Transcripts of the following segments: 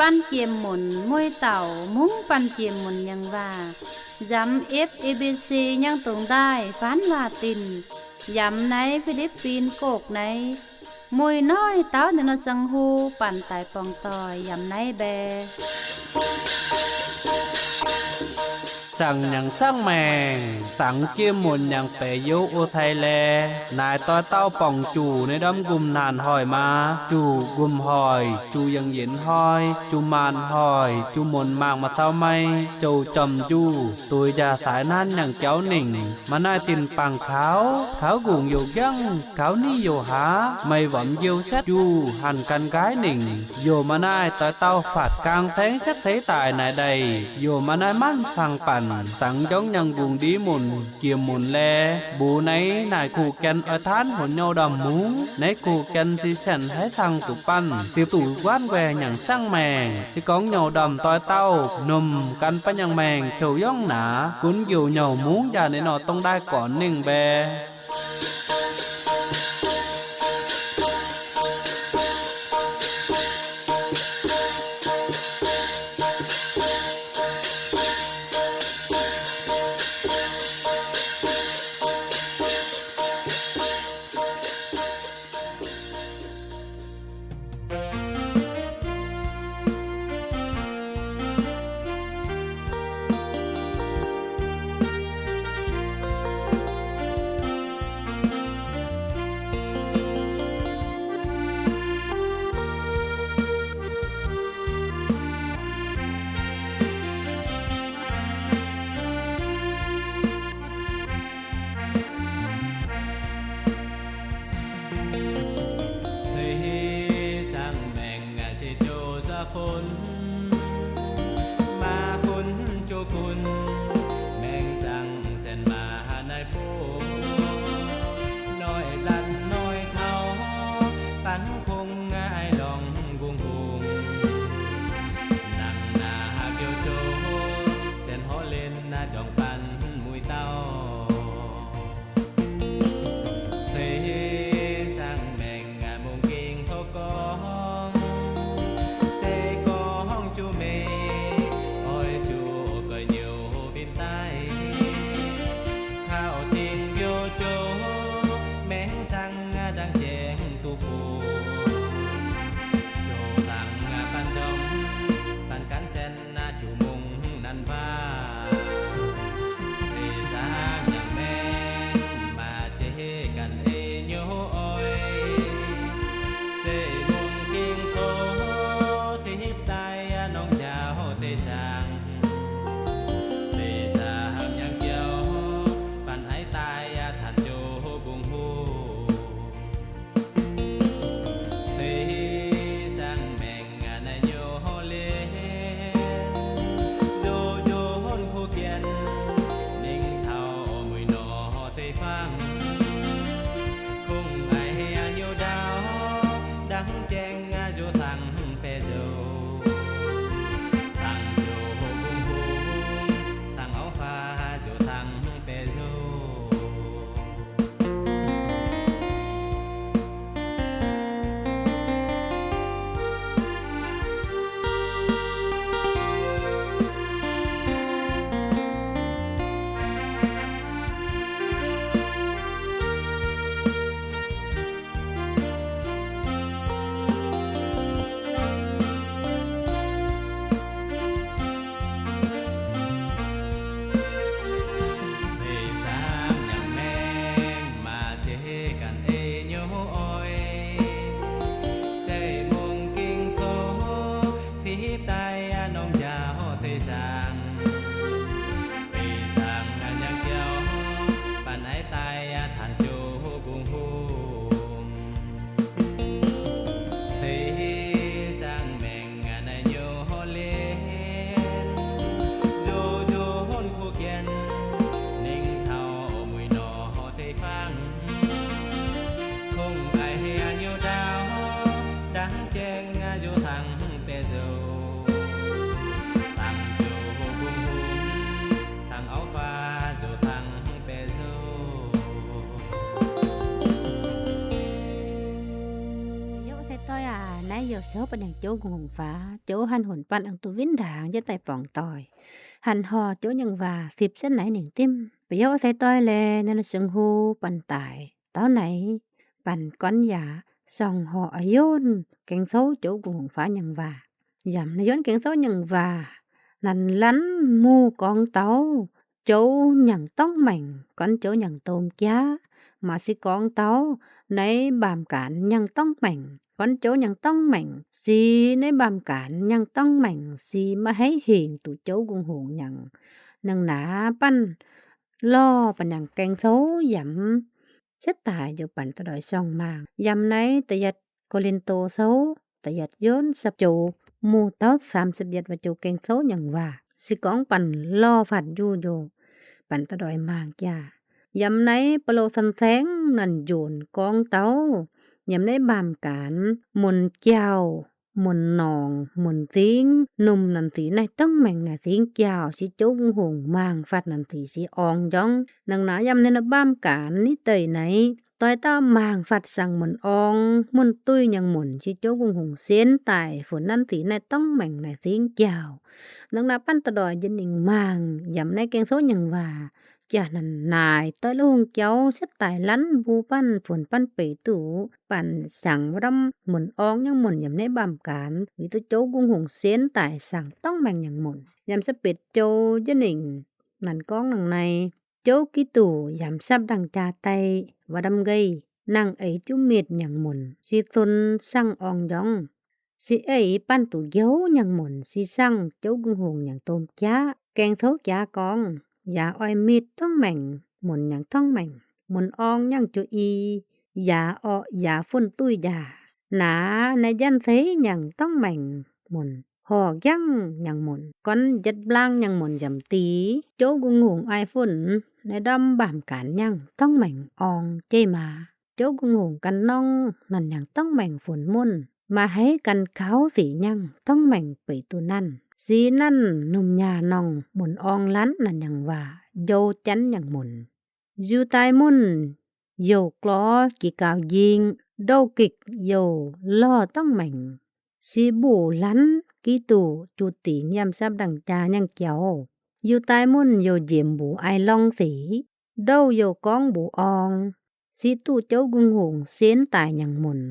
banh jiex munc, mueiz dauh mungv banh jiex munc nyangc waac, yamx F A B C nyangv dongh ndaaih faanv waac-dinc, yamx naaiv Fi^li^bin Gokv naaiv, mueiz noiv dauh ninh nor ziangh hu banh daaih borngz doic yamx naaiv mbae. Saangc nyangc saangv maengc, dangx jiex munc nyangc baeqc youz o cai laeh, naaic doix dauh borngc juqc naaiv ndorm nqumh naanc hoic maa, juqc nqumh hoic, juqc yangh yienx hnoi, juqc maanc hoic, juqc munc mangc maaih cau mei, jouc jormh njuh, duix njaah saaix nanv nyangc jauv ningc. Maaih naaiv dinc bangc kaux, kaux nqungc youc njangv, kaux niv youc haav, meih womx njiou setv njuh hanc gan nqaaiv ningc. Youc maaih naaiv doix dauh faatv gaang saengv setv ceix daaih naaic ndaih, youc maaih naaiv manv fangx banc, dangx njorngv nyangc nqungc ndiev munc jiex munc laeh, mbuox naaiv naaic kuh gan oix taanv huonc nyouh ndorm mungv, naaiv kuh gan si saenx haiv cang zuqc banh, dipc duqv guaanv nquaeh nyangc saangv maengc. Se gorngv nyouh ndorm doix dauh nomh gan baav nyangc maengc zouv yongv naaic, gunv youc nyouh mungv njaah ninh nor dongh ndaaih gornc ningh mbae. Hleix saangv maengc se jouh saav funx, maa funx jouh gunv, maengx saangv saenx maa haaix naaiv bov, noic laanh noic taux, baan kungx aengx lorngx nqungx nqungx, nangc naaic haaix biouv jouh, saenx horv len naaiv njorngc baan muic dauh. Hleix saangv maengc mungh gengh tov gorngv, se gorngv juqv meih oix zuqc guaix nyouz mbin daaih, kaux dingc biouv jouh, maengx saangv ndaangc jaengx duqv bun, jouh dangx baan nzormc, baan gaanv saenx juqv mungh nanv waac. Hleix saangv nyangc maengc maaih ziex ganh ei nyouz oix, se mungh gengh tov tipv daaih norm njaaux deix saangv. Hleix saangv nyangc jauv baan aiv daaih tanc jouh mbungh huv. Hleix saangv maengc naaiv nyouz horv lienv, nzou nzou honv kuv jienv, ningx taux muic nor deix fangv. Kungx aiv hei nyouz ndaauv, ndaangc jaengx nzou dangx baeqc nzou, dangx nzou mbungh huv, dangx auv faav nzou dangx baeqc nzou. Hleix saangv nyangc maengc maaih ziex ganh ei nyouz oix, se mungh gengh tov tipv daaih norm njaaux deix saangv. Hleix saangv nyangc jauv baan aiv daaih tanc jouh mbungh huv. Hleix saangv maengc naaiv nyouz horv lienv, nzou nzou honv kuv jienv, ningx taux muic nor deix fangv. Kungx aiv hei nyouz ndaauv, ndaangc jaengx nzou dangx baeqc nzou, dangx nzou mbungh huv, Zoux ba'nengc joux Gung Hungh Faaux, joux hanc hunc banh aengx duqv win ndaangc jienv daaih borngc doic. Hanc horh joux nyangc waac sipv setv naaiv ningc dimv. Ba'youz sai doix laeh, naaiv nor seng hu banh daic dauh naaiv, banh gorn yaac sorng horh a'yonv gaeng souv joux Gung Hungh Faaux nyangc waac. Yaac naaiv yonv gaeng souv nyangc waac, nanc lanv muz gorngv taux joux nyangc dorngv maengc, gorngv joux nyangc domh jaav, maaih se gorngv taux naaiv mbaamh gaanx nyangc dorngv maengc, gorngv joux nyangc dorngv maengc, se naaiv mbaamh gaanx nyangc dorngv maengc, se maiv haih hingh duqv joux Gung Hungh nyangc. Nangh naaiv banh lorh ba'nengc gaeng souv yaac setv daaih njoux banh da'doix sorng maangc. Yaac naaiv da'yietv Ko^lin^to Sou, da'yietv yonv saapv joux, muz taux saamv saapv yietv waac joux gaeng souv nyangc waac. Se gorngv banh lorh fatv njuh njoux banh da'doix maangc jaax. Yaac naaiv Baulo san saengv nanc njonc gorngv taux yaac naaiv mbaamh gaanx munc jauh, munc norngc, munc zingv, numh nanc zic naaiv dorngv maengc naaic zingv jauh, se joux Gung Hungh maangc fatv nanc zic se orng njorngv. Nangh naaiv yaac naaiv mbaamh gaanx nitv deic naaiv doix dauh maangc fatv saangc munc orng, munc duih nyangc munc, se joux Gung Hungh sienx daaih funx nanc zic naaiv dorngv maengc naaic zingv jauh. Nangh naaiv banh da'doix njien ninh maangc yaac naaiv gaeng souv nyangc waac. Jaax nanc naaic doix lungh jauv setv daaih lanv mbuo banh funx banh beic duqv banh saangc wuov ndamv munc orng nyangc munc yaac naaiv mbaamh gaanx, weic duqv joux Gung Hungh sienx daaih saangc dorngv maengc nyangc munc. Yaac saapv betv joux njien ninh nanc gorngv nangh naaiv, joux Giduc yaac saapv ndangh jaax daaih wuov ndamv nqeih, nangh eix juqv mitc nyangc munc se zunc saangc orng njorngv. Se eix banh duqv njoux nyangc munc se saangc joux Gung Hungh nyangc domh jaav. Gaeng souv jaax gorngv, yaac oix mitc dorngv maengc, munc nyangc dorngv maengc, munc orng nyangc juqv i, yaac orqc yaac funx duih njaah. Naaiv naaiv njang zeiv nyangc dorngv maengc munc, horqc njang nyangc munc, gorn njatv mblaang nyangc munc nziaamc dic, joux Gung Hungh aai funx naaiv ndamv mbaamh gaanx nyangc dorngv maengc orng jeiv maaz. Joux Gung Hungh ganh norm nanc nyangc dorngv maengc funx munc, maaih haiz ganh kaux sic nyangc dorngv maengc beic duqv nanc. Se nanc norm nyaah norngh munc orng lanv nanc nyangc waac njou janv nyangc munc. Yiutai munc youc glorv jiex gaux njing, ndouv gikc youc lorh dorngv maengc. Se mbuoqc lanv Giduc juqc dingc yiem saapv ndangh jaax nyangc jauv. Yiutai munc youc njiec mbuox aai lorng sic, ndouv youc gorngv mbuox orng. Se duqv joux Gung Hungh sienx daic nyangc munc.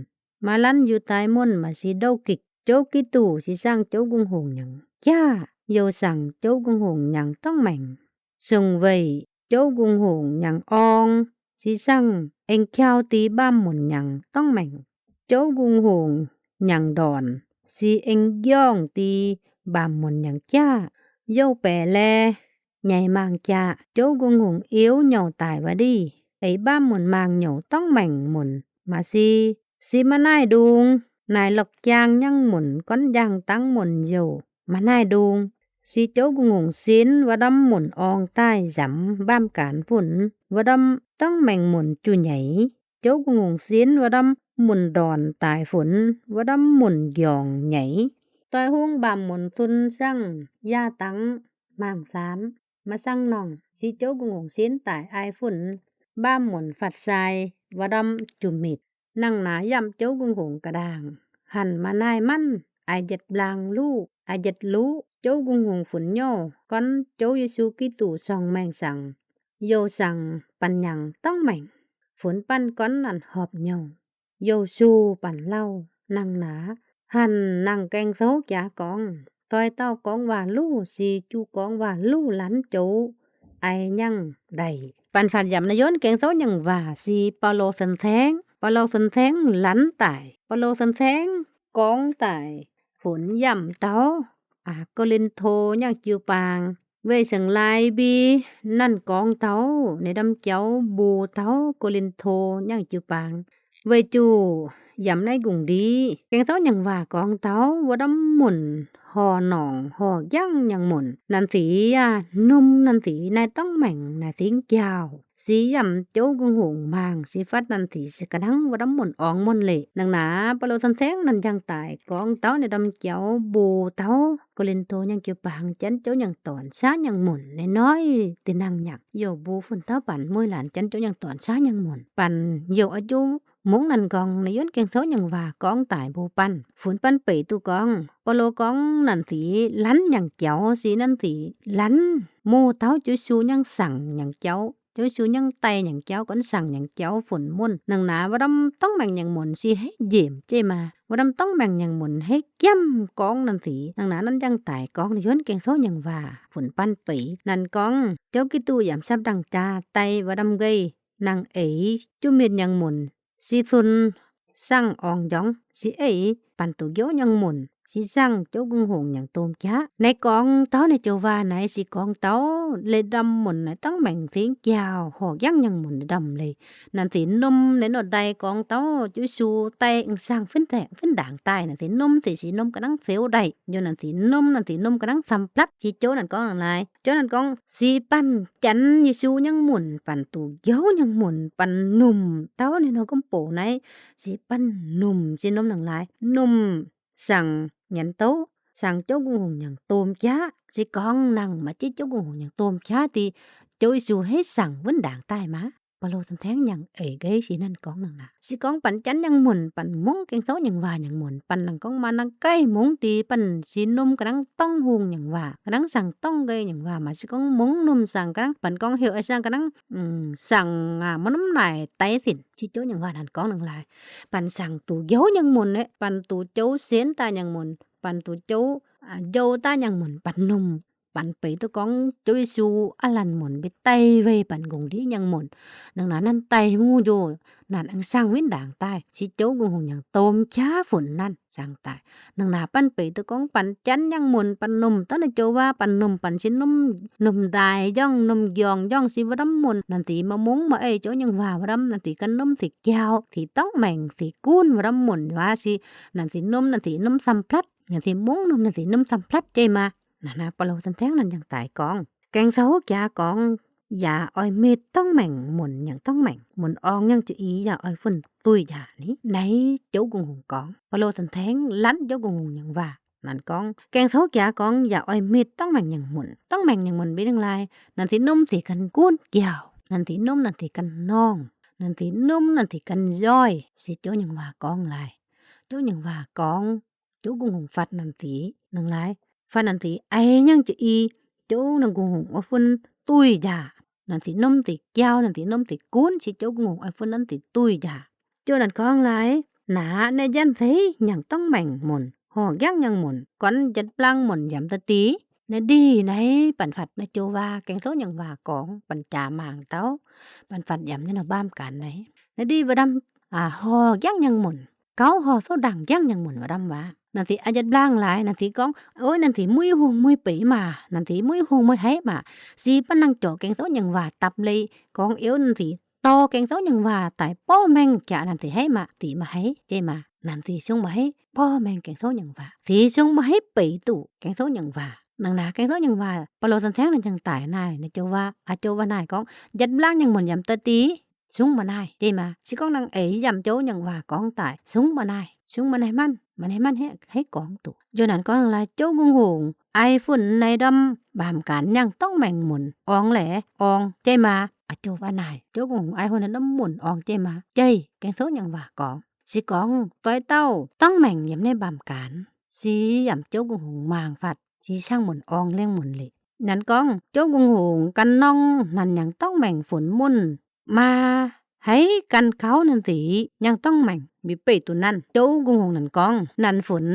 Maaih lanv Yiutai munc maaih se ndouv gikc, joux Giduc se saangc joux Gung Hungh nyangc jaav, youc saangc joux Gung Hungh nyangc dorngv maengc. Sung weic joux Gung Hungh nyangc orng, se saangc aengx kaux dix mbaamh munc nyangc dorngv maengc. Joux Gung Hungh nyangc ndornc, se aengx njorngh dix mbaamh munc nyangc jaav. Youh baeqc laeh nyaic maangh jaax, joux Gung Hungh iuv nyouc daic wuov ndiev, eix mbaamh munc maangh nyouc dorngv maengc munc maaih se, se maaih naaiv ndung, naaic lorqc jaang nyangc munc, gorn njang dangv munc youc maaih naaiv ndung. Se joux Gung Hungh sienx wuov ndamv munc orng daaih nzamc mbaamh gaanx funx, wuov ndamv dorngv maengc munc juqc nyeic. Joux Gung Hungh sienx wuov ndamv munc ndornc daaih funx, wuov ndamv munc njorngc nyeic. Doix hungh mbaamh munc zunc saangc yaac dangv mangc saanx, maaih saangc norngc se joux Gung Hungh sienx daaih aai funx mbaamh munc fatv sai wuov ndamv juqc mitc. Nangh naaiv yaac joux Gung Hungh ga'ndaangc, hanc maaih naaiv manv, a'jatv mblaang luqv, a'jatv luqv, joux Gung Hungh funx nyouh, gorn joux Yesu Giduc sorng maengh saangc, youc saangc banh nyangc dorngv maengc, funx banh gorn nanc horpc nyouh, youc suh banh lauh. Nangh naaiv hanc nangh gaeng souv jaax gorngv, doix dauh gorngv waac-luv se juqv gorngv waac-luv lanv joux aai nyangh ndaic. Banh fatv yaac naaiv yonv gaeng souv nyangh waac se Baulo san saengv. Baulo san saengv lanv daic. Baulo san saengv gorngv daic funx yiem dauh Ko^lin^to nyangh jiu-baang. Weic saeng-laai mbi nanc gorngv taux naaiv ndamv jauv mbuox taux Ko^lin^to nyangh jiu-baang. Weic zuqc yiem naaiv gungx ndiv gaeng souv nyangh waac gorngv taux wuov ndamv munc horh norngc horh njangv nyangh munc, nanc sic yaac norm nanc sic naaiv dorngv maengc naaic singx jauh. Se yiem joux Gung Hungh mangc se fatv nanc sic se ga'nangv wuov ndamv munc orngx munc leic. Nangh naaiv Baulo san saengv nanc njang daic gorngv taux naaiv ndamv jauv mbuox taux Ko^lin^to nyangh jiu-baang, janx joux nyangh dorn saav nyangh munc, naaiv noic dinh nangh nyangc youh mbuo funx taux banh mueiz laanh janx joux nyangh dorn saav nyangh munc, banh youh oix juqv Mungv naaic gorngv, ninh yuonv Ging-Sou nyei waac gorngv daaih mbuo banh, funx banh beic duqv gorngv, Baulo gorngv naaic sic lanv nyangc jaux, sic naaic sic lanv, mouh dauh Ziouv Yesu nyangc saangc nyangc jaux, Ziouv Yesu nyangc daaih nyangc jaux, gorngv saangc nyangc jaux funx munv. Naaic naaic, wuov norm dorngx maengc nyangc munc sic haiz njiec jienv maah. Wuov norm dorngx maengc nyangc munc haiz giam gorngv naaic sic. Naaic naaic, nanv jangx daic gorngv ninh yuonv Ging-Sou nyei waac funx banh beic. Nanv gorngv, Ziouv Giduc yaac sapv ndaangc jaax daaih wuov norm nqaih nangh eix juqv mienh nyangc munc, sic cunx saangv orngx njorngx, sic eix banh duqv njoux nyangc munc, sic saangv Ziouv Gung-Hungh nyangc domh jaav. Naaiv gorngv taux naaiv joux waac naaiv sic gorngv taux leiz ndorm munc naaiv dorngx maengc sic njaaux horc njangv nyangc munc leiz ndorm leiz. Naaiv sic norm naaiv nor daaih gorngv taux Ziouv Yesu daaih aengx saangv fin-ndaangc daaih. Naaiv sic norm sic, sic norm ga'nangv ziouc daaih. Yie naaiv sic norm, naaiv sic norm ga'nangv camv-blatv. Sic joux naaic gorngv naaic, joux naaic gorngv sic banh Janx Yesu nyangc munc, banh duqv njoux nyangc munc, banh numc taux naaiv nor gomv bouc naaiv, sic banh numc, sic norm nangc laaix, numc saangc nyanc douv, saangc Ziouv Gung-Hungh nyangc domh jaav. Sic gorngv nangc maaih jienv Ziouv Gung-Hungh nyangc domh jaav deix, Ziouv Yesu haiz saangc wuov ndaangc daaih maah. Baulo Cin Tengx nyangc eix nqeiv sic nanv gorngv nangc naaic. Sic gorngv banh Janx nyangc munc, banh mungv Ging-Sou nyei waac nyangc munc, banh nangc gorngv maaih nangc gaiv mungv deix banh sic norm ga'nangv dorngh hungh nyangc waac, ga'nangv saangc dorngh nqaih nyangc waac maah. Sic gorngv mungv norm saangc ga'nangv, banh gorngv heuc saangc ga'nangv, saangc maaih norm naaic daic sinc. Sic joux nyei waac naaic gorngv nangc laaix, banh saangc duqv njoux nyangc munc, banh duqv joux sienx daaih nyangc munc, banh duqv joux njou daaih nyangc munc, banh numc, banh beic duqv gorngv Ziouv Yesu aav laanh munc mbiv daaih weic banh nqongh ndiev nyangc munc. Nangc naaic nanv daaih mungv njoux, naaic aengx saangc wuov ndaangc daaih, sic Ziouv Gung-Hungh nyangc domh jaav funx nanv saangc daaih. Nangc naaic banh beic duqv gorngv banh Janx nyangc munc, banh numc, daav naaiv joux waac banh numc, banh sic norm, norm ndaaih njorngh, norm njorngh njorngh sic wuov norm munc. Naaiv sic maaih mungv maaih eix joux nyei waac wuov norm, naaiv sic ganh norm sic njaaux, sic dorngx maengc, sic gunv wuov norm munc waac sic. Naaiv sic norm, naaiv sic norm camv-blatv. Naaiv sic mungv norm, naaiv sic norm camv-blatv jienv maah. Naaiv naaic Baulo Cin Tengx nanv jangx daic gorngv, Gaeng Sou Jaax gorngv, yaac oix mitc dorngx maengc munc nyangc dorngx maengc, munc orngx nyangc jiex i, yaac oix funx duih njaaux ni. Naaiv Ziouv Gung-Hungh gorngv, Baulo Cin Tengx lanv Ziouv Gung-Hungh nyei waac. Nanv gorngv, Gaeng Sou Jaax gorngv, yaac oix mitc dorngx maengc nyangc munc. Dorngx maengc nyangc munc mbiv nangc laaix, naaiv sic norm sic ganh gunv njaaux, naaiv sic norm naaiv sic ganh norngh, naaiv sic norm naaiv sic ganh nzoih. Sic Ziouv nyei waac gorngv laaix, Ziouv nyei waac gorngv, Ziouv Gung-Hungh fatv naaiv sic nangc laaix, fatv naaiv sic eix nyangc jiex i, Ziouv naaiv Gung-Hungh oix funx duih njaaux. Naaiv sic norm sic njaaux, naaiv sic norm sic gunv, sic Ziouv Gung-Hungh oix funx naaiv sic duih njaaux. Ziouv nanv gorngv laaix, naaiv naaiv njienv se nyangc dorngx maengc munc, horc njangv nyangc munc, gornv njatv mblaang munc yaac mv daaih dingc. Naaiv ndih naaiv banh fatv naaiv joux waac, Gaeng Sou nyei waac gorngv banh jaax mangc dauh, banh fatv yaac mv nyei nor mbaam gaanx naaiv. Naaiv ndih wuov norm horc njangv nyangc munc, gauh horc souv ndaangc njangv nyangc munc wuov norm waac. Naaiv sic a'njatv mblaang laaix, naaiv sic gorngv, ov, naaiv sic muiv hungh muiv beic maah, naaiv sic muiv hungh muiv haiv maah. Sic baav nangh jorc Gaeng Sou nyei waac dapv leiz gorngv, ov, naaiv sic dorh Gaeng Sou nyei waac daaih borv maengh jaax naaiv sic haiv maah, sic maaih haiv jienv maah. Naaiv sic sung maaih haiv borv maengh Gaeng Sou nyei waac, sic sung maaih haiv beic duqv Gaeng Sou nyei waac. Nangc naaic Gaeng Sou nyei waac, Baulo Cin Tengx nanv jangx daic naaic, naaiv joux waac, a'joux waac naaic gorngv, njatv mblaang nyangc munc yaac mv daaih dingc, sung maaih naaic jienv maah. Se gorngv nangh eix yaac Ziouv nyei waac gorngv daaih, sung maaih naaic, sung maaih naaic manv, maaih naaic manv haiv gorngv duqv. Ziouv nanv gorngv laaix, Ziouv Gung-Hungh aix funx naaiv ndorm mbaamh gaanx nyangc dorngv maengc munc orngx laaix orngx jienv maah. A'joux waac naaic, Ziouv Gung-Hungh aix funx naaiv ndorm munc orngx jienv maah. Jeiv Gaeng Sou nyei waac gorngv, se gorngv doix dauh dorngv maengc yiem naaiv mbaamh gaanx, se yaac Ziouv Gung-Hungh mangc fatv, se siang-munc orngx liangx-munc liuz. Nanv gorngv Ziouv Gung-Hungh ganh norngv naaic nyangc dorngv maengc funx munc, maaih haiv ganh kauv naaiv sic nyangc dorngv maengc mbic beiv duqv nanv. Ziouv Gung-Hungh nanv gorngv, nanv funx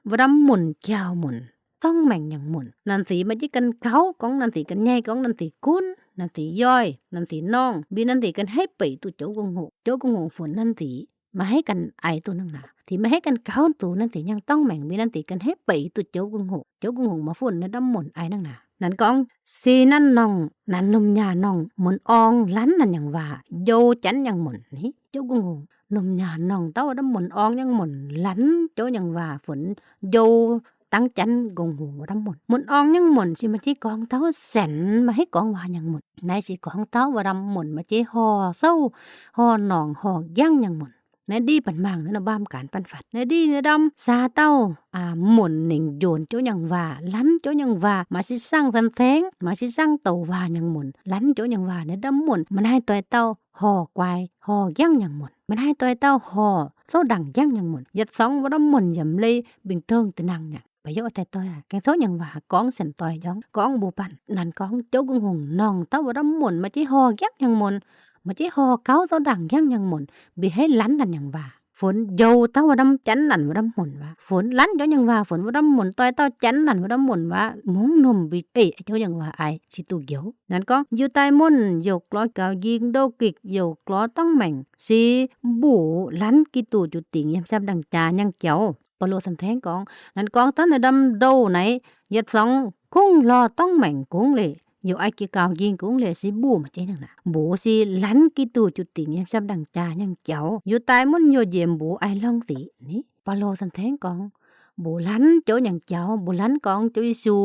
wuov ndorm munc njaaux munc, dorngv maengc nyangc munc. Naaiv sic maaih jienv ganh kauv gorngv, naaiv sic ganh nyei gorngv, naaiv sic gunv, naaiv sic nzoih, naaiv sic norngh, mbic naaiv sic ganh haiv beic duqv Ziouv Gung-Hungh. Ziouv Gunv-Hungh funx naaiv sic maaih haiv ganh aix duqv nangc naaic, sic maaih haiv ganh kauv duqv naaiv sic nyangc dorngv maengc, mbic naaiv sic ganh haiv beic duqv Ziouv Gunv-Hungh. Ziouv Gunv-Hungh maaih funx naaiv ndorm munc aix nangc naaic. Nanv gorngv, se nanv norngh, nanv norm nyaah norngh, munc orngx lanv naaic nyangc waac, njou Janx nyangc munc ni. Ziouv Gunv-Hungh norm nyaah norngh dauh ndorm munc orngx nyangc munc lanv Ziouv nyangc waac funx njou dangv Janx Gung-Hungh wuov ndorm munc. Munc orngx nyangc munc se maaih jienv gorngv taux senx, maaih haiv gorngv waac nyangc munc. Naaiv se gorngv taux wuov ndorm munc maaih jienv horh souv, horh nongc, horh njangv nyangc munc. Naaiv ndiev banh mangh naaiv norm mbaam gaanx banh fatv. Naaiv ndiev naaiv ndamv saa dauh muonc ningc njonc jouv nyangc waac, lanv jouv nyangc waac, maaih si sangv san saengv, maaih si sangv douc waac nyangc munc, lanv jouv nyangc waac naaiv ndamv muonc. Maaih naaiv doix dauh horh guai horh njangv nyangc munc, maaih naaiv doix dauh horh souv ndaangc njangv nyangc munc. Yietc sorngv wuov ndamv muonc yaac mv leiz mbing dongh da'nangh nyangc. Baac yie oix daaih doix gengh souv nyangc waac gorngv sienx doix njorngv gorngv mbuo banh. Nanc gorngv Jouv Gung Hungh nongh dauh wuov ndamv muonc maaih jienv horh njangv nyangc munc, maaih jienv horh gauh souv ndaangc njangv nyangc munc, mbi haiv lanv nanc nyangc waac. Funx njoux dauh wuov ndamv janv nanc wuov ndamv muonc waac, funx lanv jouv nyangc waac, funx wuov ndamv muonc doix dauh janv nanc wuov ndamv muonc waac, mungv norm mbi ei jouv nyangc waac aix si duqv njoux. Nanc gorngv youh daaih muonh youc lorz gaux njing ndouh gikc, youc lorz dorngv maengc, si mbuoqc lanv Giduc juqc dingc yiem siang ndaangc jaax nyangc jaux. Baulo san saengv gorngv, nanc gorngv taux naaiv ndamv ndouh naaiv, yietc sorngv kungx lorz dorngv maengc kungx leiz, youc ai jiex gaux njing kungx leiz, si mbuoqc maaih jienv nyangc naaic, mbuox si lanv Giduc juqc dingc yiem siang ndaangc jaax nyangc jaux. Youh daaih muonh youh njiec mbuox aix lorngh diqc ni. Baulo san saengv gorngv, mbuox lanv jouv nyangc jaux, mbuox lanv gorngv Ziouv Yesu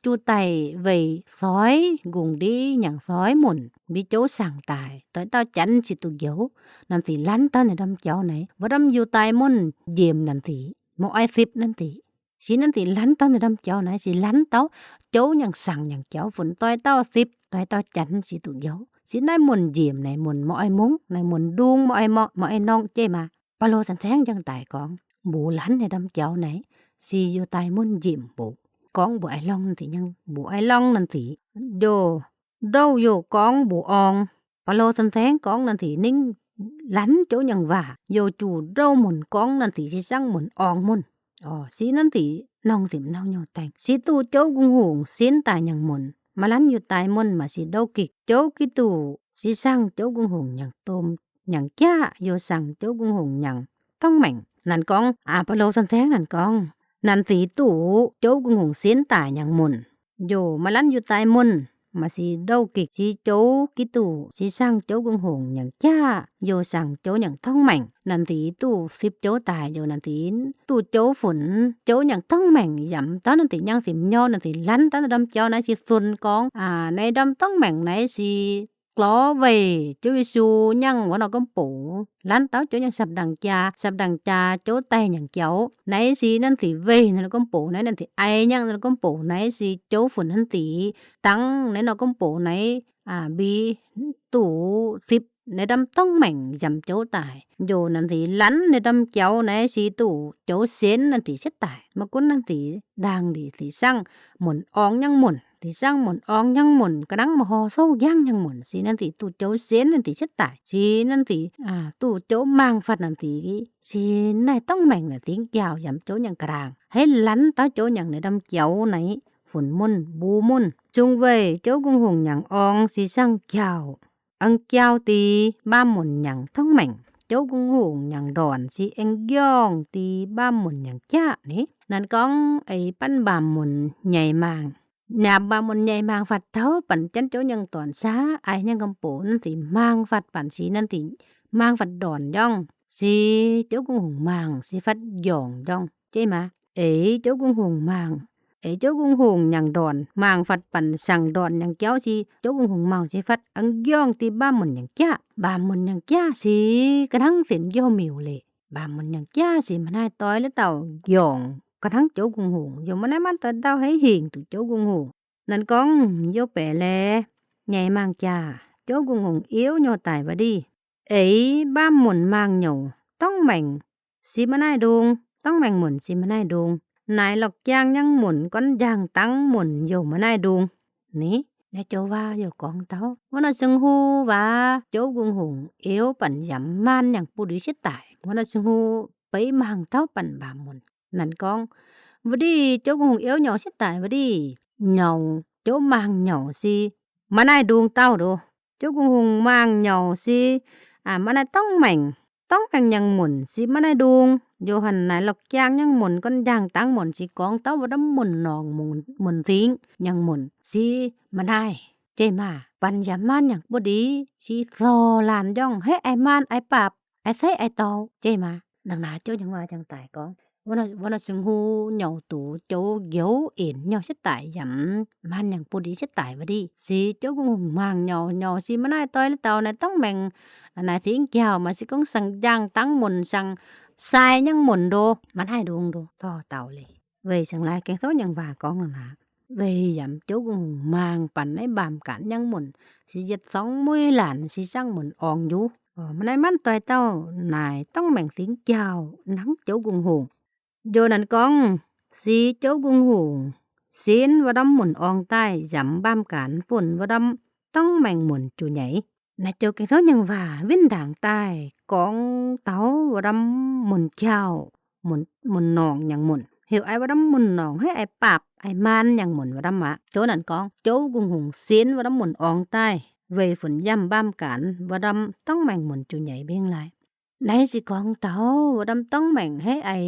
juqc daic weic soix nqongc ndiev nyangc soix munc, mbi jouv sangx daaih, doix dauh janx ziqc duqv njoux. Naaiv sic lanv dauh naaiv ndamv jaux naaiv, wuov ndamv youh daaih muonh njiemc naaiv sic, mv oix sipv naaiv sic. Si naaiv sic lanv dauh naaiv ndamv jaux naaiv, si lanv dauh jouv nyangc sangx nyangc jaux, funx doix dauh sipv, doix dauh janx ziqc duqv njoux. Si naaiv muonc njiemc naaiv, muonc mv oix mungv naaiv, muonc ndung mv oix norngv jeiv maah. Baulo san saengv njang daic gorngv, mbuox lanv naaiv ndamv jaux naaiv, si youh daaih muonh njiemc mbuox, gorngv mbuox aix lorngh naaiv sic nyangv, mbuox aix lorngh naaiv sic, youh ndouh youh gorngv mbuox orng. Baulo san saengv gorngv naaiv sic ningv lanv jouv nyangc waac, youh juqc ndouh munc gorngv naaiv sic, si sangv munc orng muonh. Si naaiv sic norm ziepc norm nyouh daengx, si duqv Jouv Gung Hungh sinv daaih nyangc munc. Maaih lanv youh daaih muonh maaih si ndouh gikc, Jouv Giduc, si sangv Jouv Gung Hungh nyangc domh nyangc jaav, youh sangv Jouv Gung Hungh nyangc dorngv maengc. Nanc gorngv, aa, Baulo san saengv nanc gorngv, naaiv sic duqv Jouv Gung Hungh sinv daaih nyangc munc. Youh maaih lanv youh daaih muonh maaih si ndouh gikc, si Jouv Giduc, si sangv Jouv Gung Hungh nyangc jaav, youh sangv Jouv nyangc dorngv maengc. Naaiv sic duqv sipv Jouv daaih, youh naaiv sic duqv Jouv funx Jouv nyangc dorngv maengc. Yaac mv dauh naaiv sic nyangv sic mv nyorqv, naaiv sic lanv dauh naaiv ndamv jaux naaiv, si sunx gorngv, aa, naaiv ndamv dorngv maengc naaiv si lorz weic Ziouv Yesu nyangv wuov norm gomv boc. Lanv dauh Jouv nyangv sapv ndaangc jaax, sapv ndaangc jaax Jouv daaih nyangc jaux. Naaiv si naaiv sic weic naaiv norm gomv boc naaiv, naaiv sic ai nyangv naaiv norm gomv boc naaiv, si Jouv funx naaiv sic dangv naaiv norm gomv boc naaiv, aa, mbi duqv sipv naaiv ndamv dorngv maengc yaac mv Jouv daaih. Youh naaiv sic lanv naaiv ndamv jaux naaiv, si duqv Jouv sienv naaiv sic cietv daic. Maiv gunv naaiv sic ndaangc lic, sic sangv munc orng nyangv munc, sic sangv munc orng nyangv munc, ga'nangv maaih horh souv njangv nyangv munc, si naaiv sic duqv Jouv sienv naaiv sic cietv daic. Si naaiv sic, aa, duqv Jouv mangc fatv naaiv sic, si naaiv dorngv maengc naaiv sic njaaux yaac mv Jouv nyangc ga'ndaangc. Haiv lanv dauh Jouv nyangc naaiv ndamv jaux naaiv funx muonh, mbuox muonh, zungv weic Jouv Gung Hungh nyangc orng si sangv njaaux, aengx njaaux dix mbaam munc nyangc dorngv maengc. Jouv Gung Hungh nyangc ndornc si aengx njorngh dix mbaam munc nyangc jaav ni. Naaiv gorngv eix banv mbaam munc nyaic maangc. Naaiv mbaam munc nyaic maangc fatv taux banh janv Jouv nyangc ndornc saax, ai nyangv gomv boc naaiv sic maangc fatv banh, si naaiv sic maangc fatv ndornc njorngh, si Jouv Gung Hungh maangc si fatv njorngh njorngh jeiv maah. Eix Jouv Gung Hungh maangc, eix Jouv Gung Hungh nyangc ndornc maangc fatv banh sangx ndornc nyangc jauv, si Jouv Gung Hungh maangc si fatv aengx njorngh dix mbaam munc nyangc jaav. Mbaam munc nyangc jaav si ga'hnangv sienx youh miuc leiz. Mbaam munc nyangc jaav si maaih naaiv doix la'dauh njorngh ga'hnangv Jouv Gung Hungh, youh maaih naaiv maanc doix dauh haiv hingc duqv Jouv Gung Hungh. Naaiv gorngv youh baeqc laeh nyaic maangc jaax, Jouv Gung Hungh iuv nyouh daic wuov ndih. Eix mbaam munc maangc nyouc dorngv maengc si maaih naaiv ndung, dorngv maengc munc si maaih naaiv ndung. Naaic lorqc jaang nyangv munc, gorn njang dangv munc youh maaih naaiv ndung. Ni, naaiv joux waac youh gorngv taux wuov norm seng hu waac, Jouv Gung Hungh iuv banh yaac mv maanc nyangc buoz-ndiev cietv daic. Wuov norm seng hu beiv maangc taux banh mbaam munc. Naaiv gorngv wuov ndih Jouv Gung Hungh iuv nyouc cietv daic wuov ndih, nyouc, Jouv maangc nyouc si maaih naaiv ndung dauh ndoh. Jouv Gung Hungh maangc nyouc si maaih naaiv dorngv maengc, dorngv maengc nyangc munc si maaih naaiv ndung. Youh hanc naaic lorqc jaang nyangv munc, gorn njang dangv munc, se gorngv taux wuov ndamv munc norngc, munc singx nyangc munc si maaih naaiv. Jeiv maah, banh yaac maanc nyangc buoz-ndiev, si zorc laanh njorngh, haiv ai maanc ai baapc, ai saiv ai dorh. Jeiv maah, naaiv naaic Jouv nyangc waac jangx daic gorngv, wuov norm seng hu nyouc duqv Jouv njoux enc nyouh cietv daic yaac mv maanc nyangc buoz-ndiev cietv daic wuov ndih, se Jouv Gung Hungh maangc nyouc, nyouc si maaih naaiv doix la'dauh naaiv dorngv maengc Naaic zingx jauh maaih se gorngv saang-njang dangv munc, saang-sai nyangv munc ndo, maiv haih ndongc ndo dorh daux leiz. Weic zangc laaix gaeng souv nyangc waac gorngv nor naaic, weic yaac Jouv Kungx Hungh maangh banh naaiv mbaamh gaanx nyangv munc, se yietc zorngx mueiz laanh se zangv munc orngx njuv. Maiv naaiv manv doix dauh naaic dorngv maengc zingx jauh nangv Jouv Kungx Hungh. Njoux naaic gorngv, se Jouv Kungx Hungh sinv wuov ndamv munc orngx daaih yaac mbaamh gaanx funx wuov ndamv dorngv maengc munc juv nyeic. Naaiv joux gaeng souv nyangc waac win ndaangc daaih gorngv taux wuov ndamv munc jauh, munc, munc norngc nyangc munc, heuc ai wuov ndamv munc norngc haiv ai baapc ai maan nyangc munc wuov ndamv aqv. Zoux naaic gorngv Jouv Kungx Hungh sinv wuov ndamv munc orngx daaih weic funx yaac mbaamh gaanx wuov ndamv dorngv maengc munc juv nyeic mbing laaix. Naaiv se gorngv taux wuov ndamv dorngv maengc haiv ai,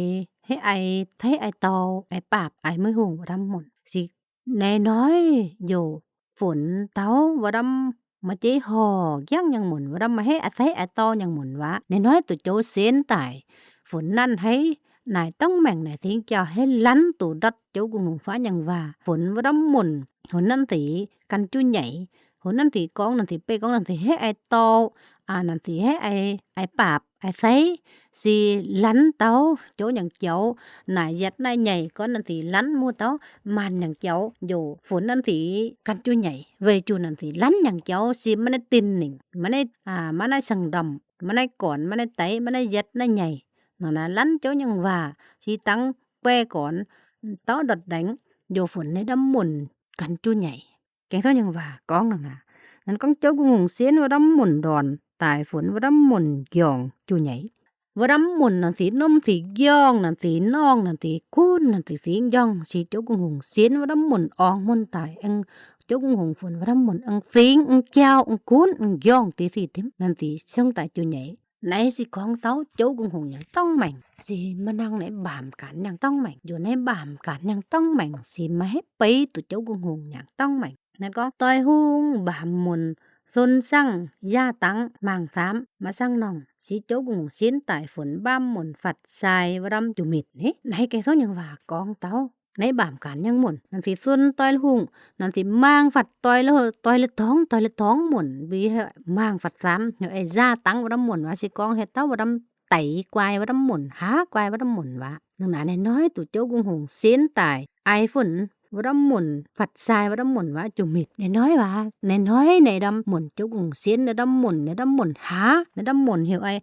haiv ai, haiv ai dorh, ai baapc, ai muiv hungh wuov ndamv munc. Se naaiv hnoi youc funx taux wuov ndamv maaih jeiv horh jangv nyangc munc, wuov ndamv maaih haiv ai, haiv ai dorh nyangc munc waac. Naaiv hnoi duqv Jouv sinv daaih funx nanv haiv naaic dorngv maengc naaic zingx jauh haiv lanv duqv ndortv Jouv Kungx Hungh faav nyangc waac funx wuov ndamv munc, funx nanv deix ganh juv nyeic, funx nanv deix gorngv, nanv deix beih gorngv, nanv deix haiv ai dorh, nanv deix haiv ai, ai baapc, ai saiv, se lanv dauh jouv nyangc jauv, naaic yietc naaiv nyeic gorngv nanv deix lanv muoz dauh maanh nyangc jauv, youc funx nanv deix ganh juv nyeic weic zuqc nanv deix lanv nyangc jauv se maiv naaiv dinh ningc, maiv naaiv, maiv naaiv saeng-ndorm, maiv naaiv gornx, maiv naaiv daic, maiv naaiv yietc naaiv nyeic. Nor naaic lanv jouv nyangc waac se dangv guai gornx, dauh ndortv ndaengx, youc funx naaiv ndamv munc ganh juv nyeic. Gaeng souv nyangc waac gorngv nor naaic, nanv gorngv Jouv Kungx Hungh sinv wuov ndamv munc ndorn daaih funx wuov ndamv munc njorngc juv nyeic. Wuov ndamv munc nanv deix nomv deix njorngh, nanv deix norngh, nanv deix gunv, nanv deix zingx njorngh, se Jouv Kungx Hungh sinv wuov ndamv munc orngx munc daaih aengx, Jouv Kungx Hungh funx wuov ndamv munc aengx zingx, aengx jauh, aengx gunv, aengx njorngh deix fih dimv, nanv deix cong daaih juv nyeic. Naaiv se gorngv taux Jouv Kungx Hungh nyangc dorngv maengc, se maaih nangh naaiv mbaamh gaanx nyangc dorngv maengc, njoux naaiv mbaamh gaanx nyangc dorngv maengc, se maaih haiv beiv duqv Jouv Kungx Hungh nyangc dorngv maengc. Nanv gorngv doix hungh mbaamh munc, sun sangv, yaac dangv maangh saamv, maaih sangv norngh, se Jouv Kungx Hungh sinv daaih funx mbaamh munc fatv sai wuov ndamv juv mitc. Naaiv gaeng souv nyangc waac gorngv taux naaiv mbaamh gaanx nyangc munc, nanv deix sun doix hungh, nanv deix maangh fatv doix, doix la'torngv, doix la'torngv munc, mbuo maangh fatv saamv, heuc ai yaac dangv wuov ndamv munc waac, se gorngv heuc dauh wuov ndamv daic guai wuov ndamv munc, haav guai wuov ndamv munc waac. Nor naaic naaiv hnoi duqv Jouv Kungx Hungh sinv daaih ai funx wuov ndamv munc fatv sai wuov ndamv munc waac juv mitc. Naaiv hnoi waac, naaiv hnoi naaiv ndamv munc Jouv Kungx Hungh sinv naaiv ndamv munc, naaiv ndamv munc haav, naaiv ndamv munc heuc ai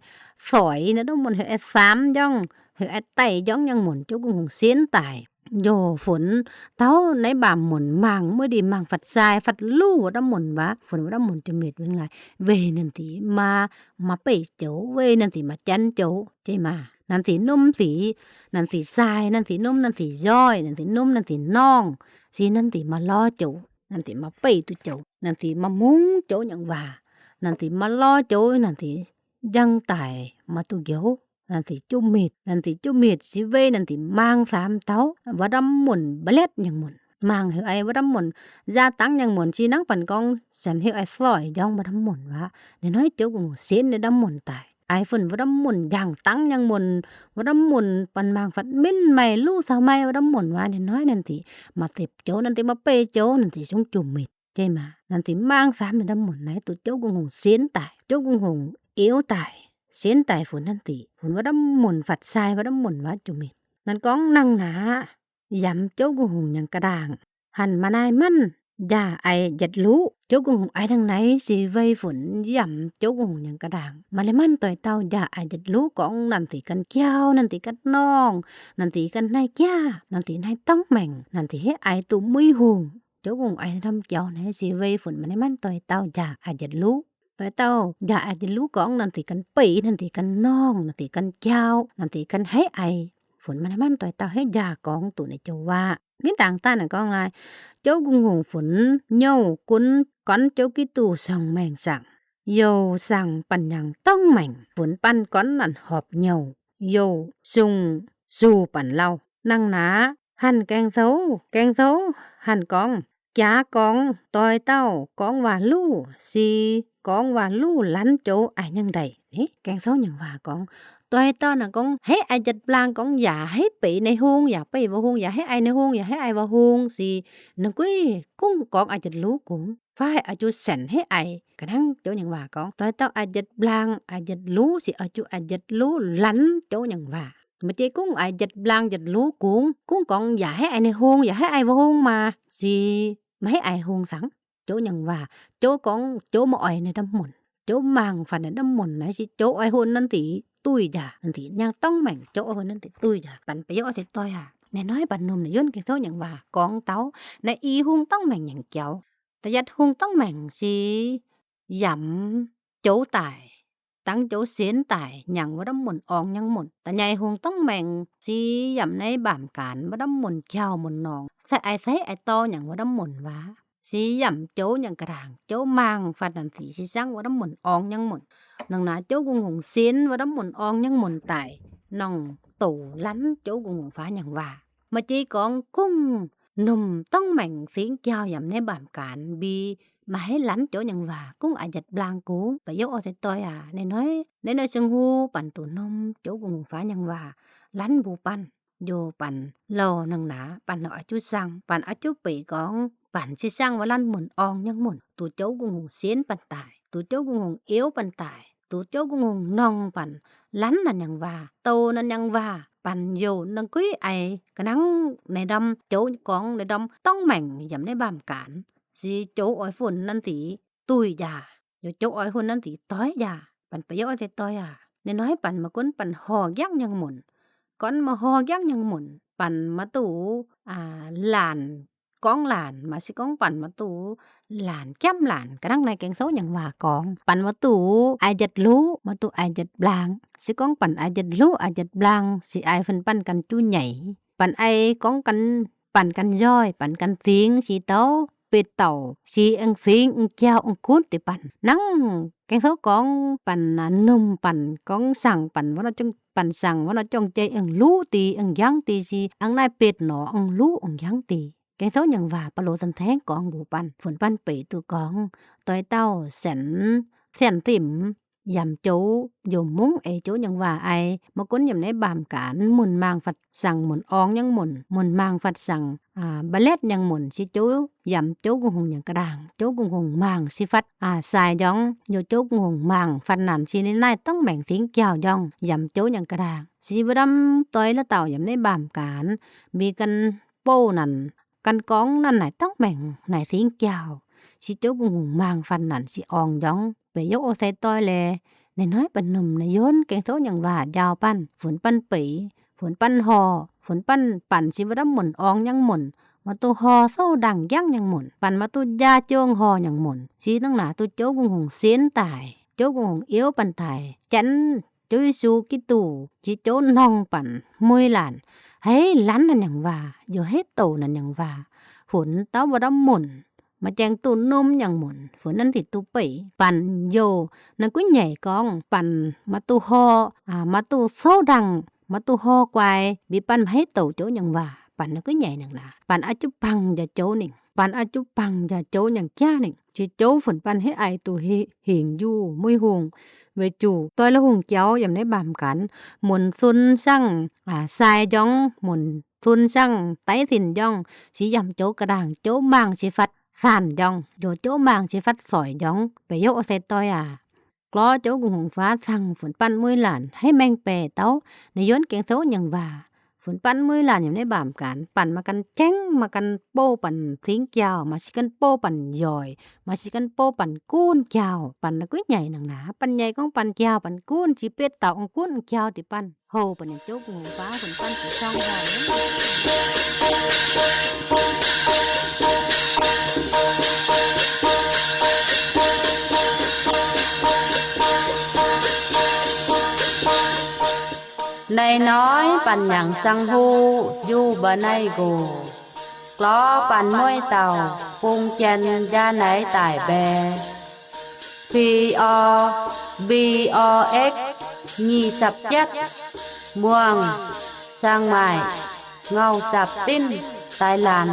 soic, naaiv ndamv munc heuc ai saamv njorngh, heuc ai daic njorngh nyangc munc Jouv Kungx Hungh sinv daaih, youc funx taux naaiv mbaamh munc maangh mueiv ndie, maangh fatv sai fatv luv wuov ndamv munc waac, funx wuov ndamv munc juv mitc mbing laaix, weic nanv deix maaih, maaih beih joux, weic nanv deix maaih janx joux jiex maah. Nanv deix nomv deix, nanv deix sai, nanv deix nomv, nanv deix nzoih, nanv deix nomv, nanv deix norngh, se nanv deix maaih lorz joux, nanv deix maaih beih duqv joux, nanv deix maaih mungv joux nyangc waac, nanv deix maaih lorz joux, nanv deix njang daic maaih duqv njoux, nanv deix juv mitc, nanv deix juv mitc se weic nanv deix maangh saamv taux wuov ndamv munc mba'letv nyangc munc. Maangh heuc ai wuov ndamv munc yaac dangv nyangc munc, se nangv banh gorngv sienx heuc ai soic njorngh wuov ndamv munc waac. Naaiv hnoi Jouv Kungx Hungh sinv naaiv ndamv munc daaih, ai funx wuov ndamv munc njang dangv nyangc munc, wuov ndamv munc banh maangh fatv minv maaih luv caux maaih wuov ndamv munc waac. Naaiv hnoi nanv deix maaih zipv joux, nanv deix maaih beih joux, nanv deix zungv juv mitc jiex maah. Nanv deix maangh saamv naaiv ndamv munc naaiv duqv Jouv Kungx Hungh sinv daaih, Jouv Kungx Hungh iuv daaih, sinv daaih funx nanv deix, funx wuov ndamv munc fatv sai wuov ndamv munc waac juv mitc. Nanv gorngv nangh naaiv yaac Jouv Kungx Hungh nyangc ga'ndaangc, hanc maaih naaiv manv njaah ai yietc luqv. Jouv Kungx Hungh ai nangh naaiv se weic funx yaac Jouv Kungx Hungh nyangc ga'ndaangc. Maaih naaiv manv doix dauh njaah ai yietc luqv gorngv nanv deix ganh jauv, nanv deix ganh norngh, nanv deix ganh naaiv jaav, nanv deix naaiv dorngv maengc, nanv deix haiv ai duqv muiv hungh. Jouv Kungx Hungh ai naaiv ndamv jauv naaiv se weic funx maaih naaiv manv doix dauh njaah ai yietc luqv. Doix dauh njaah ai yietc luqv gorngv nanv deix ganh beih, nanv deix ganh norngh, nanv deix ganh jauv, nanv deix ganh haiv ai. Funx maaih naaiv manv doix dauh haiv njaah gorngv duqv naaiv joux waac. Nitv ndaangc daaih naaic gorngv naaic, Jouv Kungx Hungh funx nyouh gunv gornv Jouv Giduc sorng maengh zaangc. Youc zaangc banh nyangc dorngv maengc, funx banh gornv nanc horpc nyouh, youc sung zuqc banh lauh. Nangh naaiv hanc gaeng sou, gaeng sou hanc gorngv, jaax gorngv doix dauh gorngv waac-luv, se gorngv waac-luv lanv joux ai nyangv ndeic. Gaeng sou nyangc waac gorngv, doix dauh naaic gorngv haiv ai jatv mlaang gorngv yaac haiv beic naaiv hung, yaac beih wuov hung, yaac haiv ai naaiv hung, yaac haiv ai wuov hung, se ninh gueiv kungx gorngv ai jatv luv kungx, fai ai juv saenx haiv ai. Ga'hnangv jouv nyangc waac gorngv, doix dauh a'njietc mbiaangc a'njietc luv, se oix zuqc a'njietc luv lanv jouv nyangc waac. Maaih jeiv gorngv a'njietc mbiaangc a'njietc luv kungx, gorngv yaac haih a'hneiv hung, yaac haih a'hneiv hung maah, se maiv haih a'hneiv hung saangv. Jouv nyangc waac, jouv gorngv jouv maiv oix naaiv ndamv munc, jouv mangc faanh naaiv ndamv munc naaiv, se jouv oix hon nanv diqc duih njaah, nanv diqc nyangv dorngv maengc, jouv oix hon nanv diqc duih njaah. Banh ba'youz se doix aac, naaiv hnoi banh num naaiv yuonv Ging-Sou nyangc waac gorngv dauh naaiv i hung dorngv maengc nyangc jaux. Da'yietv hung dorngv maengc se yamc jouv daic, dangv jouv sienx daic, nyangc wuov ndamv munc orngx nyangv munc. Da'nyeic hung dorngv maengc se yamc naaiv mbaamh gaanx wuov ndamv munc jauh munc norngx, sai a'hneiv sai a'hneiv dorh nyangc wuov ndamv munc waac, se yamc jouv nyangc ga'ndaangc, jouv mangc faanh nanv diqc se sangv wuov ndamv munc orngx nyangv munc. Nangc naaiv jouv kungx hungx sienx wuov ndamv munc orngx nyangv munc daic, nongc douc lanv jouv kungx hungx faaux nyangc waac. Maaih jeiv gorngv kungx num dorngv maengc singx jauh yamc naaiv mbaamh gaanx mbi, maiv haih lanv jouv nyangc waac, gorngv a'njietc mbiaangc kungx, ba'youz se doix aac, naaiv hnoi, naaiv hnoi seng hu banh duqv num jouv kungx hungx faaux nyangc waac lanv mbuo banh. Yaac banh louh nangc naaiv, banh oix zuqc sangv, banh oix zuqc beic gorngv banh se sangv wuov ndamv munc orngx nyangv munc, duqv jouv kungx hungx sienx banh daic, duqv jouv kungx hungx iouv banh daic, duqv jouv kungx hungx nongc banh, lanv naaiv nyangc waac, douh naaiv nyangc waac, banh youh nangh guiv a'hneiv ga'hnangv naaiv ndamv jouv gorngv naaiv ndamv dorngv maengc yamc naaiv mbaamh gaanx, se jouv oix funx nanv diqc duih njaah, yaac jouv oix hon nanv diqc doix njaah. Banh ba'youz se doix aac, naaiv hnoi banh maaih gunv banh horh nqaangv nyangv munc, gorngv maaih horh nqaangv nyangv munc, banh maiv duqv laanc gorngv laanc, maaih se gorngv banh maiv duqv laanc jamv laanc. Ga'hnangv naaiv Ging-Sou nyangc waac gorngv banh maiv duqv a'njietc luv, maiv duqv a'njietc mbiaangc. Se gorngv banh a'njietc luv a'njietc mbiaangc, se ai funx banh ganh juv nyeic, banh ai gorngv ganh, banh ganh nzoih, banh ganh zingx, se dauh betv dauh se aengx zingx aengx jauh aengx gunv deix banh. Nangv Ging-Sou gorngv banh num banh gorngv sangv banh wuov, banh sangv wuov nor, jongh jei aengx luv deix aengx njangv deix, se hnangv naaiv betv nor aengx luv aengx njangv deix. Ging-Sou nyangc waac Baulo zanc-taengv gorngv mbuox banh, funx banh beic duqv gorngv doix dauh sienx, sienx dimc, yamc jouv, yaac mungv eix jouv nyangc waac ai, maiv gunv yamc naaiv mbaamh gaanx munc mangc fatv sangx munc orngx nyangv munc, munc mangc fatv sangx mba'letv nyangv munc, se jouv yamc jouv kungx hungx nyangc ga'ndaangc, jouv kungx hungx mangc se fatv sai njorngv, yaac jouv kungx hungx mangc fatv naanc, se naaiv dorngv maengc singx jauh njorngv yamc jouv nyangc ga'ndaangc. Se wuov ndamv doix la'dauh yamc naaiv mbaamh gaanx mbi ganh bouh naanc, ganh gorngv naanc naaic dorngv maengc naaic singx jauh, se jouv kungx hungx mangc fatv naanc se orngx njorngv. Beic yov o se doix laeh, naaiv hnoi banh num naaiv yuonv Ging-Sou nyangc waac njaaux banh, funx banh beic, funx banh horh, funx banh, banh se wuov ndamv munc orngx nyangv munc, maiv duqv horh souv ndaangc njangv nyangv munc, banh maiv duqv njaa jongv horh nyangv munc, se hnangv naaic duqv jouv kungx hungx sienx daaih, jouv kungx hungx iouv banh daaih, janv jouv Yesu Giduc, se jouv nongh banh mueiz laanh, haiz lanv naanc nyangc waac, yaac haiz douc naanc nyangc waac, funx dauh wuov ndamv munc, maaih jaeng duqv num nyangv munc, funx nanv diqc duqv beic. Banh youh naaiv guiv nyeic gorngv banh maiv duqv horh, maiv duqv souv ndaangc, maiv duqv horh guai, mbi banh maiv haiz douc jouv nyangc waac. Banh naaiv guiv nyeic nyangc naaic, banh oix zuqc bangc njaaux jouv ninh, banh oix zuqc bangc njaaux jouv nyangc jaav ninh, se jouv funx banh haiz aix duqv hingh Iu-Mienh hungh, weic zuqc doix la'hungh jauv yiem naaiv mbaamh gaanv, munc sun sangv sai njorngv, munc sun sangv daiv sin njorngv, se yaac jouv ga'ndaangc, jouv mangc se fatv saanh njorngv, yaac jouv mangc se fatv soic njorngv. Beic yov o se doix aac, glor jouv kungx hungx faav cangh funx banh mueiz laanh haiz maengh baeqc dauh naaiv yuonv Ging-Sou nyangc waac, funx banh mueiz laanh yiem naaiv mbaamh gaanv, banh maaih ganh jangv, maaih ganh bouh banh cingx jauh, maaih se ganh bouh banh yoic, maaih se ganh bouh banh gunv jauh. Banh naaiv guiv nyeic nangc naaic, banh nyeic gorngv banh jauh banh gunv, se betv dauh ong gunv jauh deix banh. Houh banh nyei jouv kungx hungx faav funx banh deix sorng haic. Naaiv hnoi banh nyanc sang huv njuh mba'naaiv nqox, glor banh mueiz dauh bung jien njaa naaiv daic mbae. P O, B O X, nyic sapc jietv, Muangh, Chiang Mai, Ngau Zapc Tinh, Thái Lan.